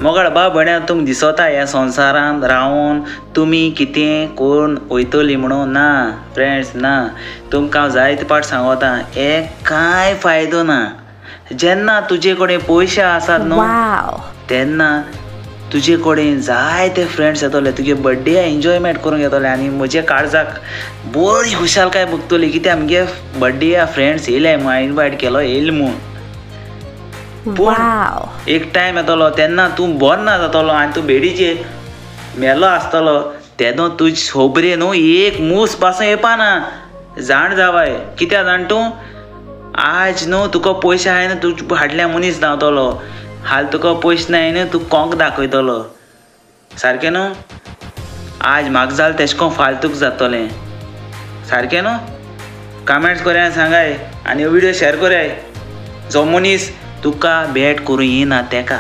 मोगाळ बाब भयण्या तुमकां दिसता ह्या संवसारांत रावन तुमी कितें करून वयतली म्हणून? ना फ्रेंड्स ना. तुमकां हांव जायते पाट सांगता, हे कांय फायदो ना. जेन्ना तुजे कडेन पयशे आसात न्हू तेन्ना तुजे कडेन जायते फ्रेंड्स येतले, तुगे बड्डे एन्जॉयमेंट करूंक येतले आनी म्हज्या काळजाक बरी खुशालकाय भोगतली कित्याक आमगे बड्डे फ्रेंड्स येयले म्हूण, इनवायट केलो येयले म्हूण. पूण एक टायम येतलो तेन्ना तूं बरो ना जातलो आनी तूं बेडीचेर मेलो आसतलो, तेन्ना तुज खबरे न्हू एक मूस पासून येवपाना. जाण जावाय कित्याक जाण तूं आज न्हू तुका पयशे आहाय न्हू तूं फाटल्या मनीस धांवतलो, हाल तुका पयशे नाय न्हू तूं कोंक दाखयतलो. सारकें न्हू? आज म्हाका जालें तेशें कोन्न फाल्यां तुका जातलें. सारकें न्हू? कमेंट्स कोराय सांगाय आनी व्हिडियो शेयर कोराय जो मनीस तुका भेट करूं येना तेका.